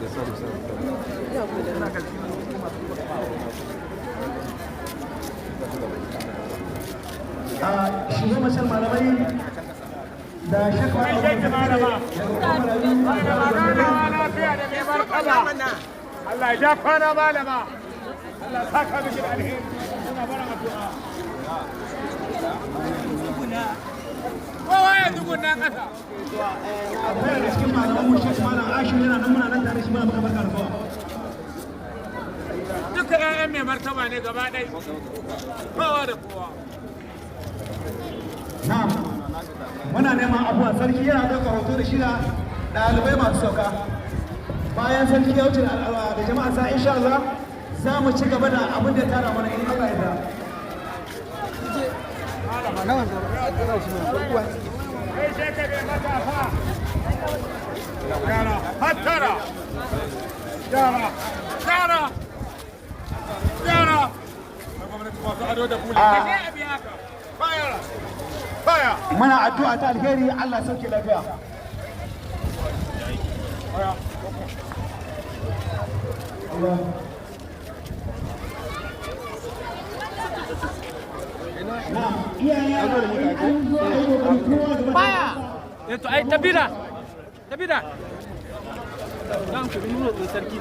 Sorry, sorry, sorry. A shugaban masar malamai da shakwa. Lafiya da mai martaba. Allah ya ja kwana, malama. Allah saka miki da alheri. Muna bara addu'a. Kowa ya tsuguna ƙasa. Akwai daga cikin malaman mu, Shek Malam Ashir, yana nan, muna nan tare shi, muna maka barka da zuwa. Duka 'ya'yan mai martaba ne gaba ɗaya. Kowa da kowa. Na'am, muna neman abuwa. Sarki yana ɗaukar hoto da shi da ɗalibai masu sauka. Bayan sarki ya wuce da jama'a sa, insha Allah za mu ci gaba da abin da ya tara mana, in Allah ya yarda. Gaishe ka, mai matasa. Yara, hattara. Yara, yara, yara. Gwamnati masu ado da bula. Sai a biya ka. Fire! Fire! Muna addu'a ta alheri, Allah sauke lafiya. Fire! Allah. Na'am, iyaye, in an zo a yi kokari kowa gaba. Baya. To ai tabira. Tabira. Dan ku nuna sarki.